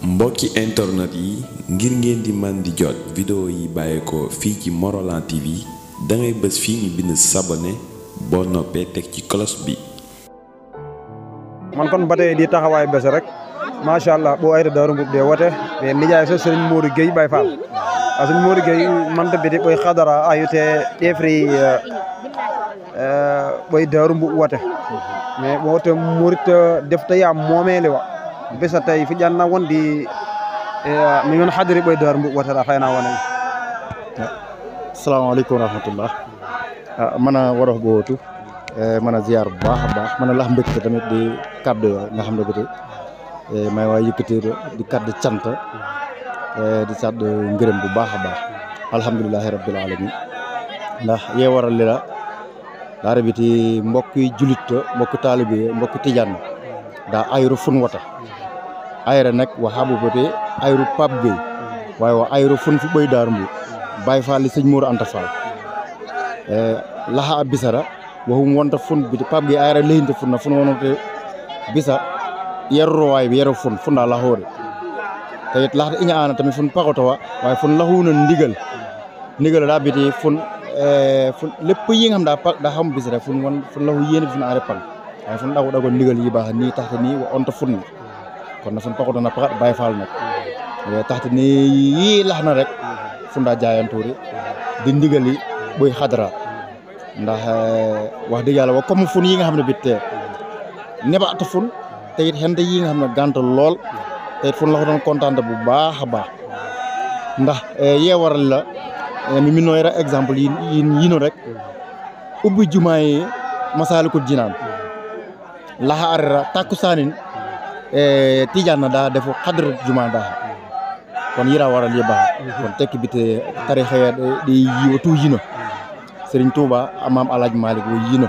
mbokki internet yi ngir ngeen di man di jot vidéo yi bàyyeekoo fii ci Morolan TV dangay bës fii ñu bind s'abonner boo noppee teg ci cloche bi. man kon ba tey di taxawaay bés rek macha allah boo ayta Daaru Mbub de wote ɓe nijaay so Serigne Modou Gueye Baye Fall a Serigne Modou Gueye manta bidi ɓoy hadara ayute ƴefri ɓoy Daaru Mbub wote mais wote murit defta yam momele wa besa tay fi ƴanna wondi mi men hadiri ɓoy Daaru Mbub wotera fayna wonay. Assalamu alaikum warahmatullah. Mana worof gootu mana ziar bu baax a baax mana lax mbégte tamit di kaddu nga xam ne bi may waay yëkkati di kaddu cant di sant ngërëm bu baax a baax alhamdulilahi rabbil alamin ndax yee waral li la daara biti mbokki julit mbokki taalibe mbokki tijaan daa ayru fun wata ayra nag waxaabu bate ayru Pape Gueye waaye wa ayru fun fi ɓoy Daaru Mbub Baye Fall li sëñ Mourou Anta Fall laha a bisara waxum wonta fun biti Pape Gueye ayra leyinte funna fun wonante bisa yerrowaay bi yero fun funda lahoore te it laxta iña ana tamit fun pakotowa waaye fun laxuna ndigal da biti fun lépp yi nga xam da xam bis rek fun lahu yéene fun are pal waaye fun dago ndigal yi baax ni taxte ni wa onta fun ni kon na fun pakoto na pakat Baye Fall nag taxte ni yi lax na rek funda jaayantuuri di ndigal yi boy xadra ndax wax dëgg yàlla wa comme fun yi nga xam ne bitte nebaata fun te it xente yi nga xam ne gànt lool te it fun la ko doon kontaan bu baax a baax ndax yee waral la mi nooy rek exemple yi no rek ubbi jumaa yi Masaalikul Jinaan laxa arera takkusaanin tijaan na daa defu xadra jumaa daa kon yira waral ye baax kon tekki bite tarixa di yiwa tu yino Serigne Touba Maam Alaaji Malick wo yino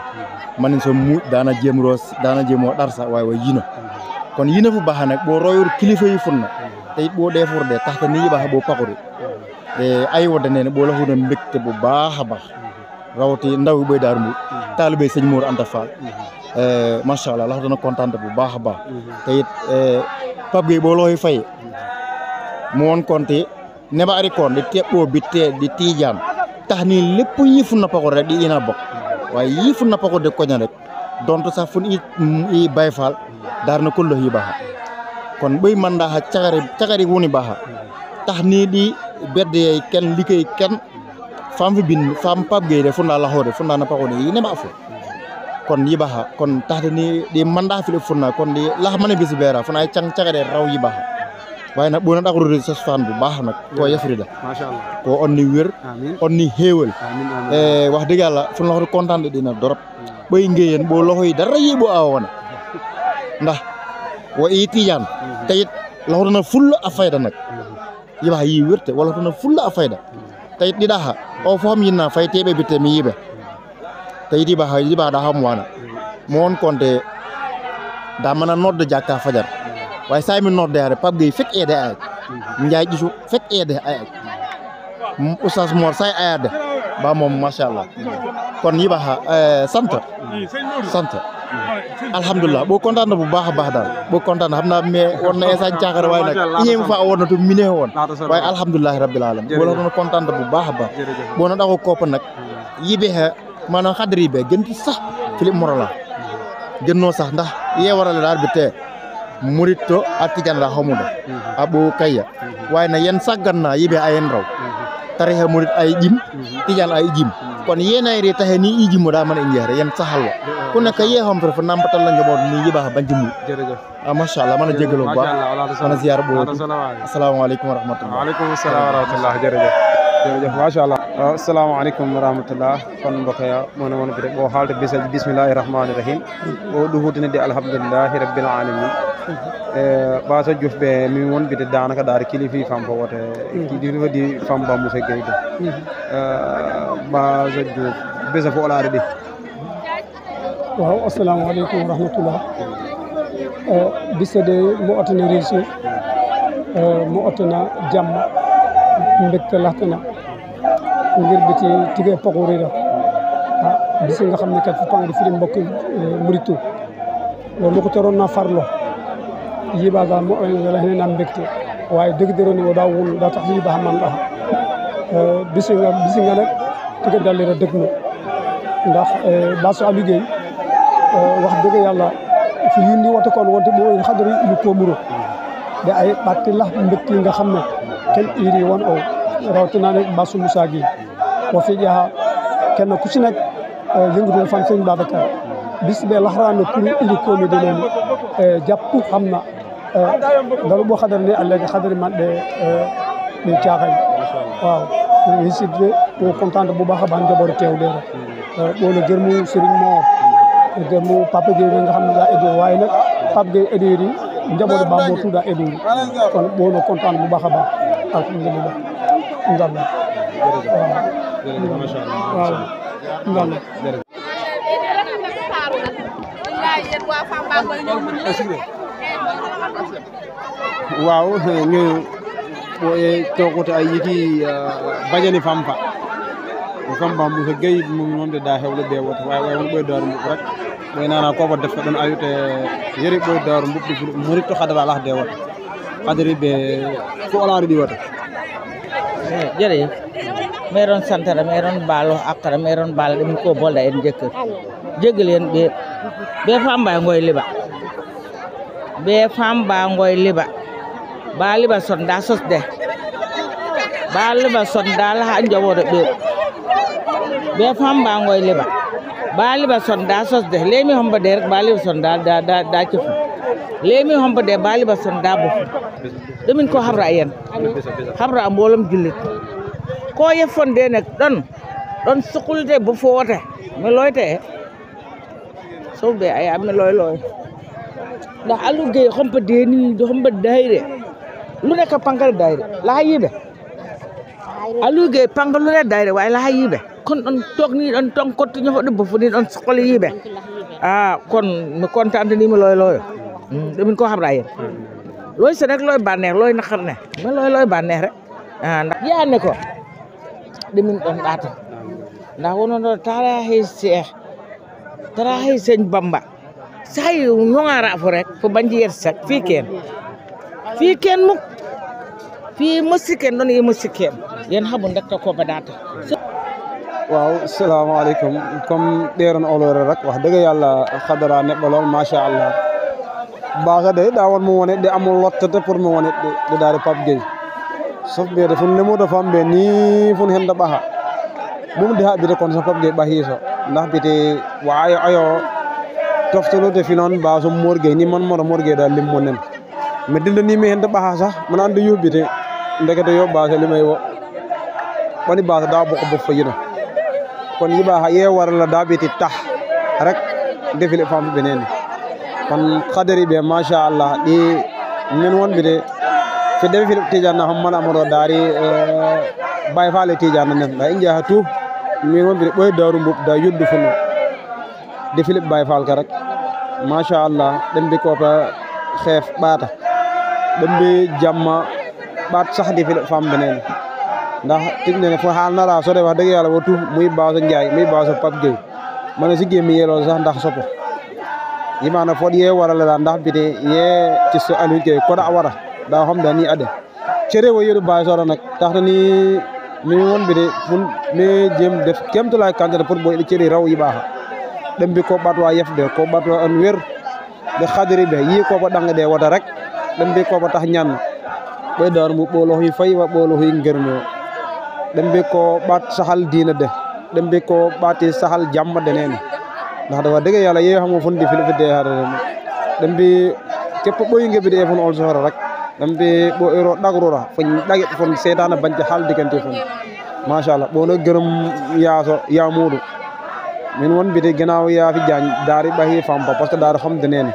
manin so mu daana jéemoo darsa waaye wa yino kon yino fu baax nag boo royor kilifa yi funna te it boo defur de taxte ni baax boo pakuri ay wodda nene boo la xuna mbégte bu baax a baax rawati ndaw yi ɓoy Daaru Mbub taalibe sëñ Mourou Anta Fall macha allah la xutana contente bu baax a baax te it Pape Gueye boo looy fay mu won konte neba ari kon di teɓɓo bitte di tiijaan tax ni lépp yi funna pakor rek di ina bokk waaye yi funna pakor de koña rek donto sax fun i Baye Fall daar na kollo yi baaxa kon ɓoy mandaxa cagari woni baaxa tax ni di bedde ken liggéey ken fam fi bin fam Pape Gueye de funda laxoode funda na pakode yi neba fo kon yi baaxa kon taxte ni di manda file funna kon di lax mane bisi beera funa ay cagare raw yi baaxa waaye nag boo na ɗaxru sos fan bu baax nag ko yafrida macha allah ko onni wér onni xéewal wax dëgg yàlla fu loxo kontaan de dina dorop ɓoy ngéyeen boo loxo yi dara yi boo awoona ndax wa i tijaan te it loxo na fulla a fayda nag yi baax yi wérte wala loxo na fulla a fayda te it ɗi ɗaxa o fo xam yinna fay teɓe bitte mi yiɓe te it yi baax da xam waana mo won konte da mana nodde jakka fajar waaye saa mi nodde are Pape Gueye fek eede ayat Njaay ƴisu fek eede ayat Oustaz Mor say ayade ba moom machallah kon yiɓaxa sant alhamdulillah bo kontaan na bu baax a baax daal bo kontaan na xam naa mais won na esan cakar waaye nag iñeem fa won na to mine woon waaye alhamdulilahi rabbil alamin bo la doon kontaan bu baax a baax bo na ɗaxo koppa nag yiɓe xe maanaam xadri be gën sax Philippe Morolan gën noo sax ndax yee warale daal bi te murit to a tijan la xamuda a ɓo kayya waaye na yen saggan na yiɓe a yen raw tarixa murit ay ƴim tijan ay ƴim kon yenayre taxe ni i jimo da mana i njeexre yen saxal wa ku nekk yeexam fe fo nampatal la njaboot ni yiɓaxa ba njimlu machallah mana jegelo bu baax mana ziar ɓo asalaamaaleykum wa rahmatullah waaleykum salaam wa rahmatullah jërëjëf macha allah asalaamaaleykum wa rahmatullah kon mbokk ya mone won bite ɓo haalde bisaji bismillahi rahmani rahim o ɗum hutinide alhamdulillahi rabbil alamin Baasa Diouf ɓe min won bite danaka ɗaari kilifi fam fo wote kilifa di fam Ba Moussa Gueye de Baasa Diouf bisa fo olaare ɗi waaw assalamu aleykum wa rahmatullah bisede mo otana réussir mo otana jamma mbégte laxtana ngir biti tige pakorira bisi nga xam ne kat fu pang di firi mbokk muritu loolu ko toroon na farlo yibaga mo wala hene nam bekte waaye dëgg-dëgg ni daa wun daa tax lii ba man tax bisi nga nag tiga dalli ra dëgg na ndax basu a liggéey wax dëgg yàlla fi yindi wata kon wonte ɓo hadari ilu komuro de ay ɓatti lah mbekti nga xam ne ken iri won o rawatina nag basu Moussa Gueye ko fi ƴaha kenn ku ci nekk yëngatu fan sëñ Babacar bis be laxraano pour iri komi de noonu jàpp xam na dalu bo hadari ne allege hadari man ɗe caaxay waaw yisidde o contente bu baax a baax njaboot teew de rek ɓoole gërmu Serigne Mor gërmu Papa Gueye nga xam ne daa édori waaye nag Papa Gueye édori njaboot ba moo tudd daa édori kon ɓoole kontaan bu baax a baax alhamdulillah ngalla waaw ngalla waaw ñu tokoto ay yiti bajani famfa famfa Moussa Gueye mum noon de da hewle be wota way won ɓoy daaru mbuɓ rek ɓoy nana koɓo defta ɗon ayute yeri ɓoy daaru mbuɓ ɗi morito hadara alah de wota hadari ɓe fo olaari ɗi wota jërëjëf meron santara meron baalo akkara meron baalo ɗum ko bolda en jëkkër jéggal en ɓe famba ngoy liba ɓe famba ngoy liba ba liba sonda sosde ba liba sonda ha njawoɗo ɓe famba ngoy liba ba liba sonda sosde lemi homba de rek ba liba sonda da cifu lemi homba de ba liba sonda bofu ɗumin ko habra yen habra mbolom jullit ko yeffonde nek ɗon sukulde bo fowote mi loyte sowɓe aya mi loy ndax Aliou Gueye hompa deni hompa dayre lu nekk pankal dayre la yiɓe Aliou Gueye pankal lu nekk dayre waaye la yiɓe kon ɗon toog ni ɗon ton kotti ñofoɗo bofu ni ɗon sokole yiɓe kon mi contente ni mi loyo ɗumin ko habra yen loy se rek loy bànneex loy naqar ne ma loy bànneex rek ndax yaane ko ɗumin ɗon ɗaata ndax wono ɗo tarahi Cheikh tarahi Sëñ Bamba say ñongara fo rek fo banji yer sak fi ken muk fi musiken ɗon yi musiken yen haɓu dekta ko badata waaw salaamaaleykum comme ɗeeron olore rek wax dëgg yàlla hadara neɗɗo lool machallah baaxa de ɗa won mo wone ɗe amul lottata pour mo wone ɗe daari Pape Gueye sauf ɓeede fun nemuɗo famɓe ni fun hen da ɓaha ɗum de haɓide kono so Pape Gueye ɓahiso ndax bite wa ayo toftolude fi noon baso Mor Gueye ni man moɗo Mor Gueye da limmo nen mi dindanimi hen da ɓaha sah mana andi yuɓɓite ndekete yo basa limay wo ɓani basa da boko bof fayino kon yiɓa ha yewarala daɓiti tah rek defile famɓe nene kon hadari ɓe machallah ɗi min wonɓide so dewi Philippe Tidiane Hamman Amadou daari Baye Fall Tidiane nen da i jaha tout min wonɓide ɓoye daaru mbuɓ da yoddu funo de Philippe Baye Fall ka rek machallah ɗen mbi kopa xeef ɓaata ɗen mbi jamma ɓaat sax de Philippe famɓe nene ndax tig nene fo haal nara sode wax dëgg yàlla wo tout muy Baso Ndiaye muy Baso Pape Gueye mana sigge mi yelo sax ndax sopo yimana foɗ ye warala da ndax bite ye cisto Aliou Gueye koɗa wara da xam da ni ade cere wo yeɗo Baye sora nak taxta ni mi won bide fun me jem def kemtolay kantata pour boy ɗe ceri raw yiɓaxa ɗem mbi ko ɓatwa yefde ko ɓatwa an wer ɓe hadiri ɓe yi koɓo ɗanga de wota rek ɗem mbi koɓo tax ñan ɓoy darmu ɓoloxi fayi wa ɓoloxi ngerno ɗem mbi ko ɓat sahal dina de ɗem mbi ko ɓati sahal jamma de nene ndax dafa dëgg yàlla ye xamo fon di Philippe de harene ɗem mbi kep ɓoy ngeɓide e fon ol sohora rek ɗem mbi ɓo ero ɗagrora fo ɗagit fon setana bañce hal digante fon machallah ɓono gërëm yaaso yamuɗo min won mbite guenaw yaafi Diagne daari ɓahi fampa par ce que daari xamde nene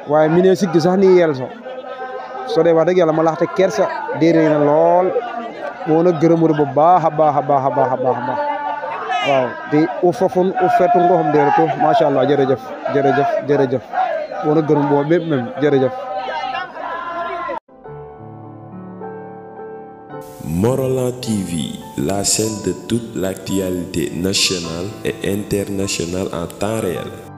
waye mine siggi sax ni yelso so de wax dëgg yàlla ma laxte kersa derina lool ɓono gërëmude bo baaxa baaxa baaxa baaxa baax waaw te o fofon o fetu ngoxom dere to machallah jërëjëf ɓono gërëm bo ɓeɓ mem jërëjëf. Morolan TV, la chaîne de toute l'actualité nationale et internationale en temps réel.